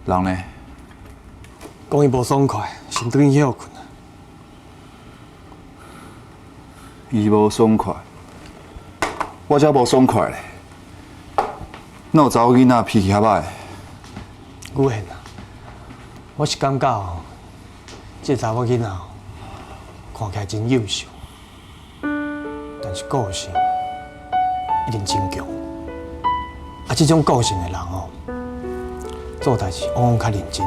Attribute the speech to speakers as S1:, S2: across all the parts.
S1: 人呢？
S2: 講伊無爽快，先轉去歇睏。
S1: 伊無爽快，我才無爽快咧。哪有查某囡仔脾氣遐歹？
S2: 宇賢啊，我是感覺哦，這個查某囡仔哦，看起來真優秀，但是個性一定真強。啊，這種個性的人哦，做代誌往往較認真。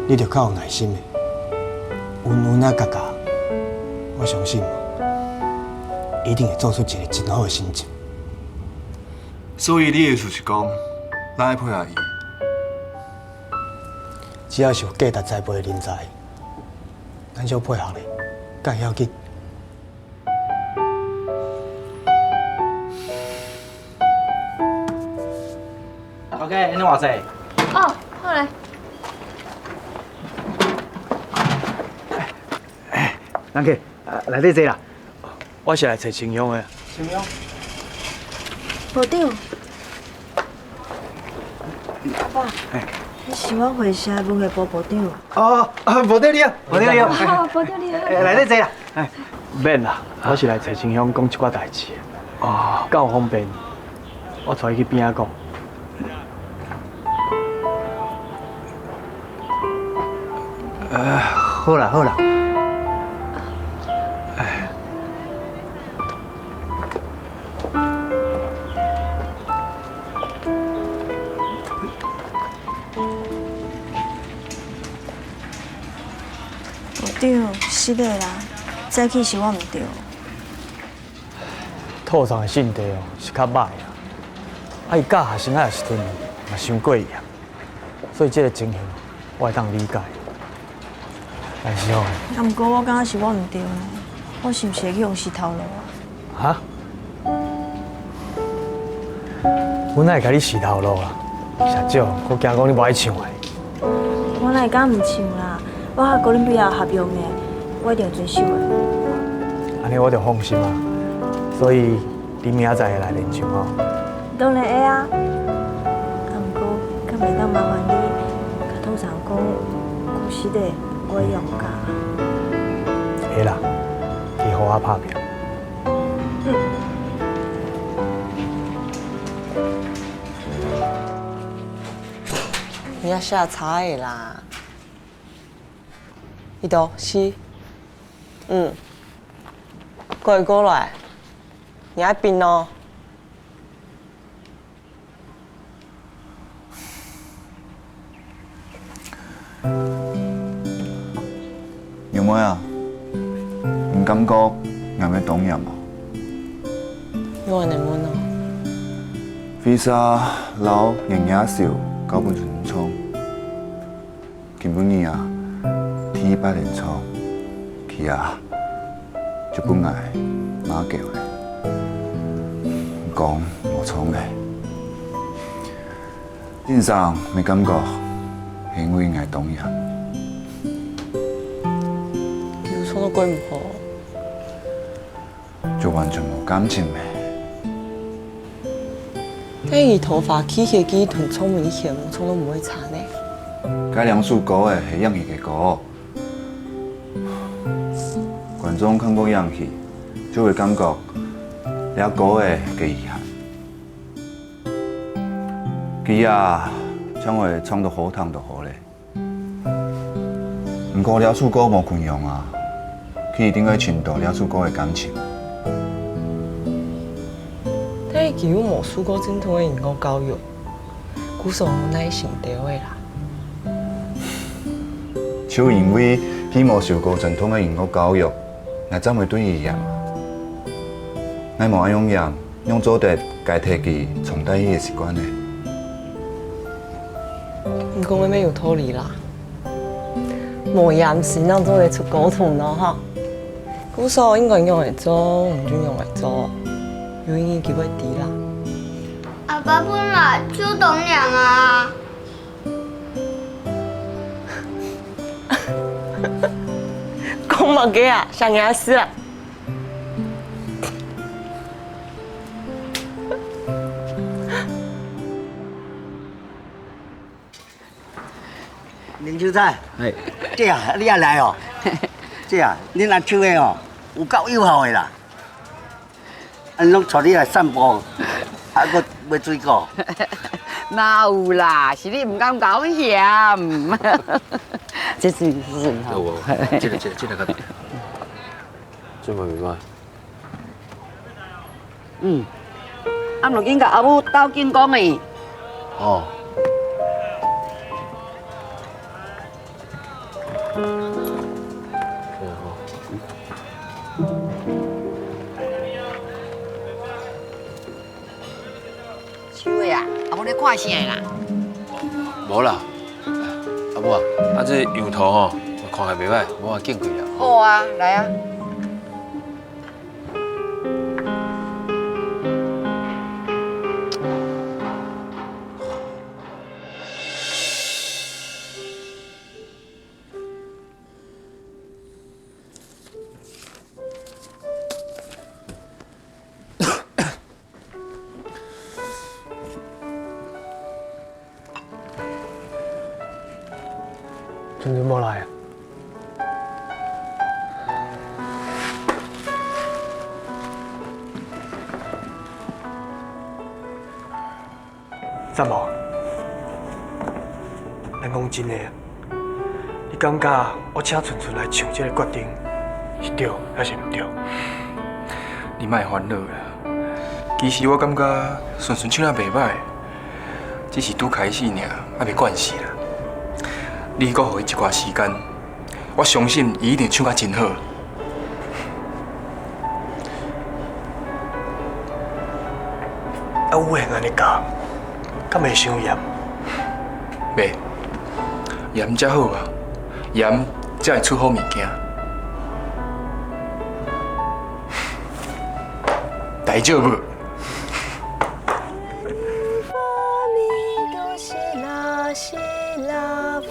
S2: 你著較有耐心的，溫溫仔佮教，我相信一定會做出一個真好的成績。
S1: 所以你的意思是講，咱愛配合伊？
S2: 只要是有價值栽培的人才，咱小配合咧，較會要緊。
S3: OK，你偌濟？
S4: 哦，好咧。
S3: 人客，來底坐啦。
S2: 我是來揣清香的。
S3: 清香。
S5: 部長。阿爸。你是阮會社文化部部長。
S3: 哦，部長你好，部長你好。
S5: 哦，部長你好。
S3: 來底坐啦。
S2: 免啦，我是來揣清香講一寡代誌。哦，較有方便，我帶伊去邊仔講。
S3: 好啦好啦。
S5: 部長，失禮啦，早起是我毋對。
S2: 套上的性地哦是較歹啦，啊伊教學生仔的時陣嘛傷過嚴，所以這個情形我會當理解。但是哦，
S5: 啊，毋過我感覺是我毋對，我是毋是會去予死頭路啊？
S2: 哈？阮哪會共你死頭路啊？實少，我驚講你無愛唱的。
S5: 我哪會敢毋唱啦？我佮哥倫比亞合約呢，我一定會遵守的。
S2: 按呢我就放心啊。所以你明仔載會來練唱哦？
S5: 當然會啊。啊，毋過敢會當麻煩你，共統上講，講實的，我以後毋敢。
S2: 會啦，你好好拍拼。
S5: 嗯。
S6: 你要下菜啦。伊都是，嗯，過過來，你愛變哦。
S1: 娘妹啊，毋感覺𠊎欲當驗啊？
S6: 你按呢問哦？
S1: 飛沙老營養瘦，搞本唇瘡，根本你啊。天白連倉，去啊，就本愛馬叫的，講無創的，正常沒感覺，是因為𠊎當驗。
S6: 有創都過毋好，
S1: 就完全無感情咩？
S6: 但伊頭髮起起起同聰明起，無創都毋會差呢。
S1: 改良樹膏的係氧氣的膏。觀眾看過樣戲，就會感覺了高的加遺憾。佢啊，將會唱到好聽就好咧。毋過了首歌無昆用啊，佢一定會滲透了首歌的感情。
S6: 但伊其實無受過正統的音樂教育，古時候乃是對的啦。
S1: 就因為佢無受過正統的音樂教育。𠊎怎會對伊嚴？𠊎無愛用嚴，用做得代替佢重代伊的習慣呢？
S6: 你講的蠻有道理啦。無嚴是讓做得出溝通咯哈。古時候應該用來做，毋准用來做，有影機會低啦。
S4: 阿爸本來就當娘啊。
S6: 講嘛个啊，想牙死啊！
S7: 林秀才，姐啊，你也來哦。姐啊，恁阿唱的哦，有夠有效的啦。𪜶攏帶你來散步，啊，閣買水果。
S8: 哪有啦？是你毋敢共阮嫌。這是是
S9: 有這個較這嘛袂歹。
S8: 嗯，啊，毋緊共阿母鬥緊講的。
S9: 哦。
S8: 手的啊，阿母咧看啥啦？
S9: 無啦，阿母啊，啊這羊頭吼，看起來袂歹，無啊見過啦。
S8: 好啊，來啊。
S2: 春春無來啊？三毛，咱講真的，你感覺我請春春來唱這個決定是對還是毋對？
S10: 你莫煩惱啦，其實我感覺順順唱得袂歹，只是拄開始爾，還袂慣勢啦。你閣予伊一寡時間，我相信伊一定唱甲真好。
S2: 啊，有閒按呢教，敢袂傷嚴？
S10: 袂，嚴才好啊，嚴才會出好物件。大丈夫。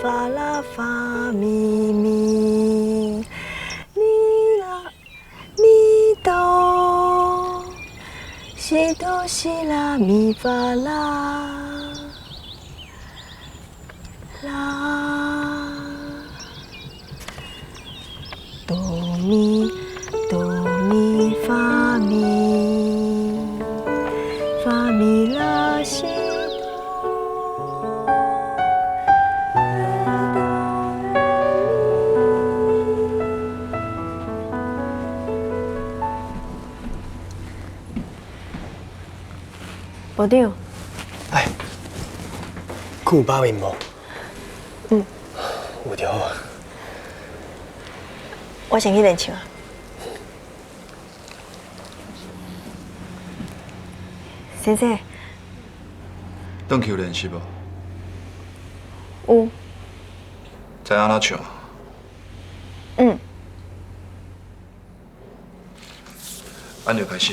S5: 發啦發咪咪，咪啦咪哆，西哆西啦咪發啦啦，哆咪哆咪發咪，發咪啦西。部長，
S2: 哎，睏有飽面無？
S5: 嗯，
S2: 有就好。
S5: 我先去練唱。先生，
S1: 轉去有練習無？
S5: 有。
S1: 知按怎唱？
S5: 嗯。
S10: 按就開始。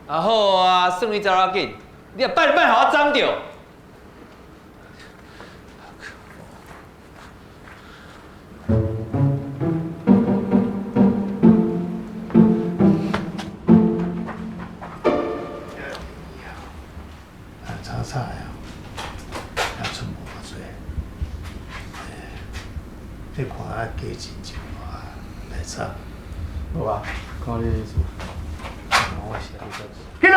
S11: 啊好啊，算你走得緊，你也拜莫予我摠著。
S12: 这看啊加钱一寡来差。
S10: 无啊，看你的意思。我写
S12: 起来！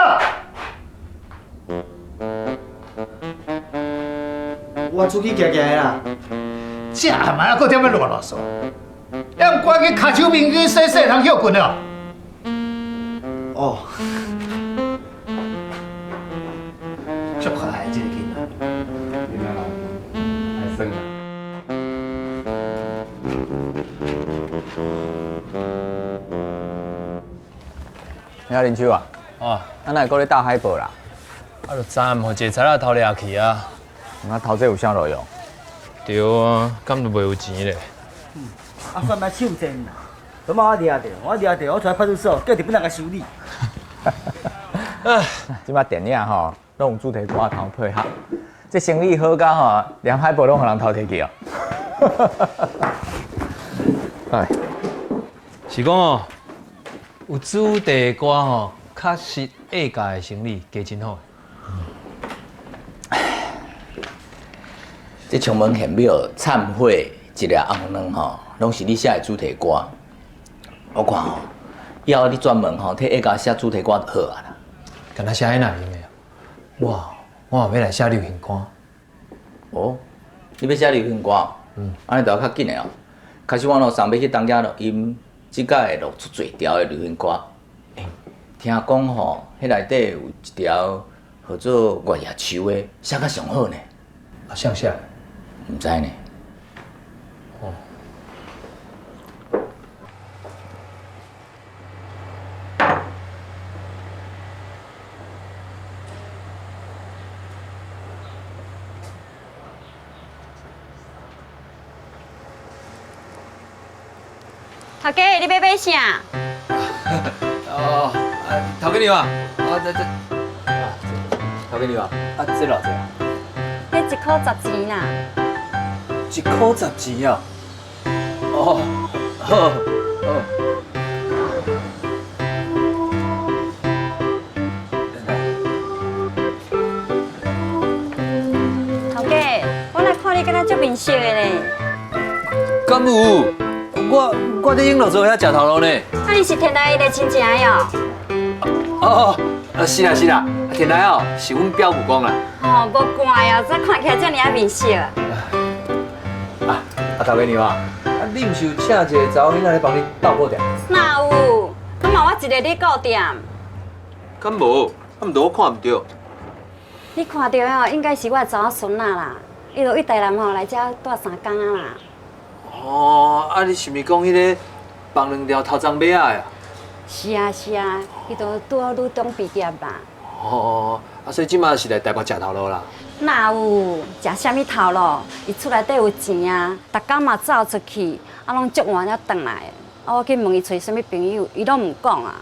S3: 我出去行行的啦。
S12: 这暗暝还阁踮咧啰啰嗦，还毋赶紧跤手面去洗洗，通歇睏哦。
S3: 哦。
S12: 足可爱这个囡仔。
S10: 囡仔人爱耍啦。
S13: 你啊，林秋啊，
S9: 啊，
S13: 啊，哪会阁咧搭海报啦？
S9: 啊，就昨暗予一个贼仔偷掠去啊。
S13: 啊，偷这有啥路用？
S9: 对啊，敢就袂有钱咧？
S3: 啊，算莫手贱啦！昨摆我掠著，我掠著，我出来派出所，叫日本人共修理。
S13: 这摆电影吼，拢有主题歌通配合，这生意好甲吼，连海报拢予人偷提去哦。哎，
S11: 是讲哦，有主题歌吼，确实下届的生意加真好。
S14: 这长门玄庙忏悔一粒红卵吼，拢是你写的主题歌。我看吼，以后你专门吼替下家写主题歌就好啊啦。
S2: 敢若写彼哪用的啊？我我嘛欲来写流行歌。
S14: 哦，你欲写流行歌？嗯，按呢就要较紧的哦。其实我路上欲去东京录音，这摆会录出济条的流行歌。欸，听讲吼，彼内底有一条号做《月夜秋》的，写甲上好呢。
S2: 啊，啥写？
S14: 毋知呢。
S2: 哦。
S15: 头家，你欲买啥？
S11: 哦，头家娘啊，啊这这，啊，头家娘啊，啊这偌济啊？
S15: 彼一箍十钱啦。
S11: 一箍十钱啊？哦，好，好。
S15: 头家，我来看你敢若足面熟的呢。
S11: 敢有？我伫永乐座遐食头路呢。
S15: 啊，你是田来的亲戚哦？
S11: 哦，啊是啦是啦，田来哦是阮表舅公啦。
S15: 哦，无怪哦，这看起来遮尔仔面熟。
S11: 啊，头家娘啊，啊你毋是有请一个查某囡仔咧帮你斗布店？
S15: 哪有？拢嘛我一个咧顾店。
S11: 敢无？啊，毋著我看毋著。
S15: 你看著的哦，应该是我的查某孙仔啦。伊就对台南吼来遮蹛三工啊啦。
S11: 哦，啊你是毋是讲彼个放两条头鬃马仔的啊？
S15: 是啊是啊，伊就拄好女中毕业啦。
S11: 哦，啊所以这马是来台北食头路啦。
S15: 哪有？食啥物头路？伊厝内底有钱啊，逐工嘛走出去，啊拢足晚才转来。啊，我去问伊揣啥物朋友，伊拢毋讲啊。